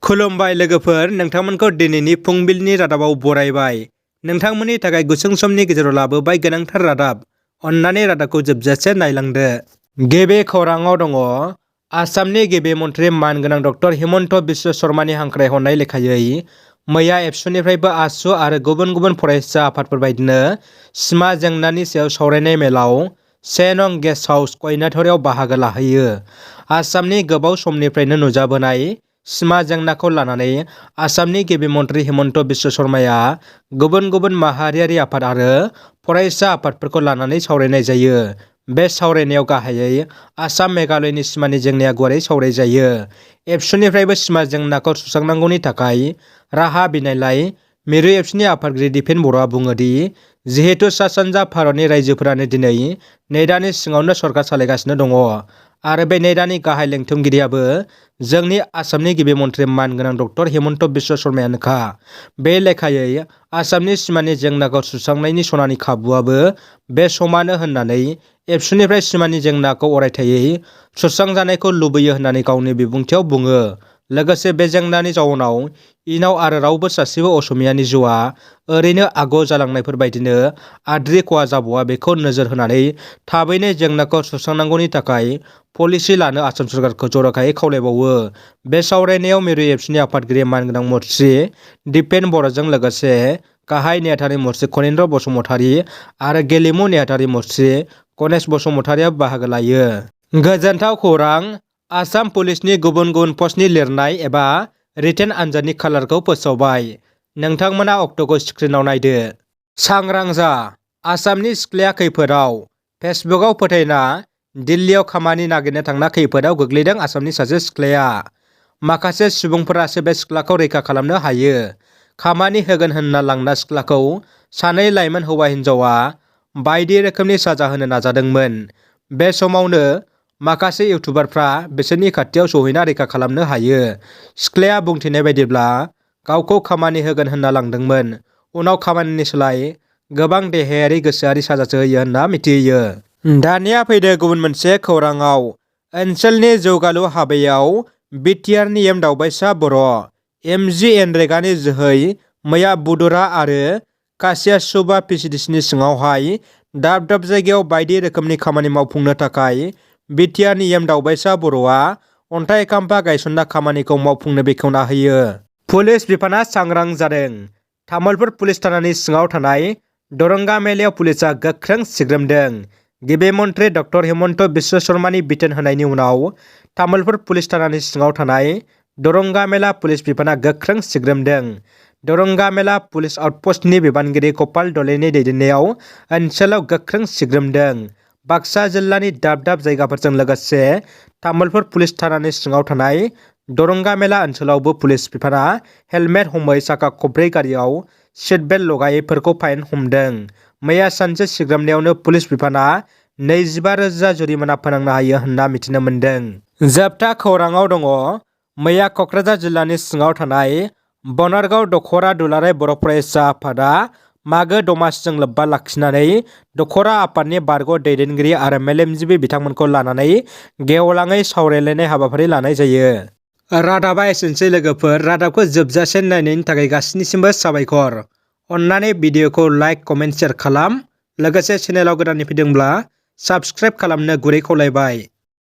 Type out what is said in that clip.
खुलुमबाय लोगोफोर, नोंथांमोनखौ दिनैनि फुंबिलिनि रादाबाव बरायबाय। नोंथांमोननि थाखाय गुसुं समनि गेजेराव लाबोबाय गोनांथार रादाब। अन्नानै रादाबखौ जोबजासे नायलांदो। गिबि खौराङाव दङ, आसामनि गिबि मन्थ्रि मानगोनां डक्टर हिमन्त बिश्व शर्मानि हांख्रायहरनाय लेखायै मैया एबसुनिफ्रायबो आसु आरो गुबुन गुबुन फरायसा आफादफोर बायदिनो सिमा जेंनानि सायाव सावरायनाय मेलाव 1 नं गेस्ट हाउस कयनाटरियाव बाहागो लाहैयो। आसामनि गोबाव समनिफ्रायनो नुजाबोनाय सिमा जेंनाखौ लानानै आसामनि गिबि मन्थ्रि हिमन्त बिश्व शर्माया गुबुन गुबुन माहारियारि आफाद आरो फरायसा आफादफोरखौ लानानै सावरायनाय जायो। बे सावरायनायाव गाहायै आसाम मेघालयनि सिमानि जेंनाया गुवारै सावरायजायो। एबसुनिफ्रायबो सिमा जेंनाखौ सुस्रांनांगौनि थाखाय राहा बिनायलाय मिरु एबसुनि आफादगिरि दिपेन बर'आ बुङो दि जिहेतु सा सानजा भारतनि रायजोफोरानो दिनै नेडानि सिङावनो सरकार सालायगासिनो दङ आरो बे नेडानि गाहाय लेंथुमगिरियाबो जोंनि आसामनि गिबि मन्थ्रि मानगोनां डक्टर हिमन्त बिश्व शर्मायानोखा। बे लेखायै आसामनि सिमानि जेंनाखौ सुस्रांनायनि सनानि खाबुआबो बे समानो होननानै एबसुनिफ्राय सिमानि जेंनाखौ अरायथायै सुस्रांजानायखौ लुबैयो होननानै गावनि बिबुंथियाव बुङो। लोगोसे बे जेंनानि जाउनाव इनाव आरो रावबो सासेबो असमियानि जिउआ ओरैनो आग' जालांनायफोर बायदिनो आद्रि खहा जाबावा बेखौ नोजोर होनानै थाबैनो जेंनाखौ सुस्रांनांगौनि थाखाय पलिसि लानो आसाम सरकारखौ जर'खायै खावलायबावो। बे सावरायनायाव मिरु एबसुनि आफादगिरि मानगोनां मन्थ्रि दिपेन बर'जों लोगोसे गाहाय नेहाथारि मन्थ्रि खनीन्द्र बसुमतारी आरो गेलेमु नेहाथारि मन्थ्रि गणेश बसुमतारीया बाहागो लायो। गोजोनथाव खौरां, आसाम पुलिसनि गुबुन गुबुन पस्टनि लिरनाय एबा रिटेन आनजादनि खालारखौ फोसावबाय। नोंथांमोना अक्ट'खौ स्क्रिनाव नायदो। सांग्रां जा, आसामनि सिख्लाया खैफोदाव। फेसबुकआव फोथायना दिल्लीयाव खामानि नागिरनो थांना खैफोदाव गोग्लैदों आसामनि सासे सिख्लाया। माखासे सुबुंफोरासो बे सिख्लाखौ रैखा खालामनो हायो। खामानि होगोन होनना लांना सिख्लाखौ सानै लाइमोन हौवा हिन्जावआ बायदि रोखोमनि साजा होनो नाजादोंमोन। बे समावनो माखासे इउटुबारफ्रा बिसोरनि खाथियाव सौहैना रैखा खालामनो हायो। सिख्लाया बुंथिनाय बायदिब्ला गावखौ खामानि होगोन होनना लांदोंमोन, उनाव खामानिनि सोलाय गोबां देहायारि गोसोआरि साजासो होयो होनना मिथिहोयो। दानिया फैदो गुबुन मोनसे खौराङाव। ओनसोलनि जौगालु हाबायाव बिटिआरनि एम दावबायसा बर'। MGNरेगानि जोहै मैया बुदुरा आरो कासियासुबा पिसिडिसिनि सिङावहाय दाब दाब जायगायाव बायदि रोखोमनि खामानि मावफुंनो थाखाय बिटिआरनि एम दावबायसा बर'आ अन्थाइ खाम्फा गायसनना खामानिखौ मावफुंनो बेखेवना होयो। पुलिस बिफाना सांग्रां जादों। तामुलपुर पुलिस थानानि सिङाव थानाय दरंगा मेलायाव पुलिसआ गोख्रों सिग्रोमदों। गिबि मन्थ्रि डक्टर हिमन्त बिश्व शर्मानि बिथोन होनायनि उनाव तामुलपुर पुलिस थानानि सिङाव थानाय दरंगा मेला पुलिस बिफाना गोख्रों सिग्रोमदों। दरंगा मेला पुलिस आउटपस्टनि बिबानगिरि गपाल दलेनि दैदेननायाव ओनसोलाव गोख्रों सिग्रोमदों। बाक्सा जिल्लानि दाब दाब जायगाफोरजों लोगोसे तामुलपुर पुलिस थानानि सिङाव थानाय दरंगा मेला ओनसोलावबो पुलिस बिफाना हेलमेट हमै साखा खबब्रै गारियाव सिटबेल्ट लगायैफोरखौ फाइन हमदों। मैया सानसे सिग्रोमनायावनो पुलिस बिफाना 25,000 जुरिमाना फोनांनो हायो होनना मिथिनो मोन्दों। जोबथा खौराङाव दङ, मैया क'क्राझार जिल्लानि सिङाव थानाय बनारगाव दख'रा दुलाराय बर' फरायसा आफादा मागो दमासिजों लोब्बा लाखिनानै दख'रा आफादनि बारग' दैदेनगिरि आरो मेलेमजिबि बिथांमोनखौ लानानै गेवलाङै सावरायलायनाय हाबाफारि लानाय जायो। रादाबा एसेनोसै लोगोफोर। रादाबखौ जोबजासे नायनायनि थाखाय गासिनिसिमबो साबायखर। अन्नानै भिडिअखौ लाइक, कमेन्ट, शेयार खालाम। लोगोसे चेनेलाव गोदानै फैदोंब्ला साबस्क्राइब खालामनो गुरै खावलायबाय।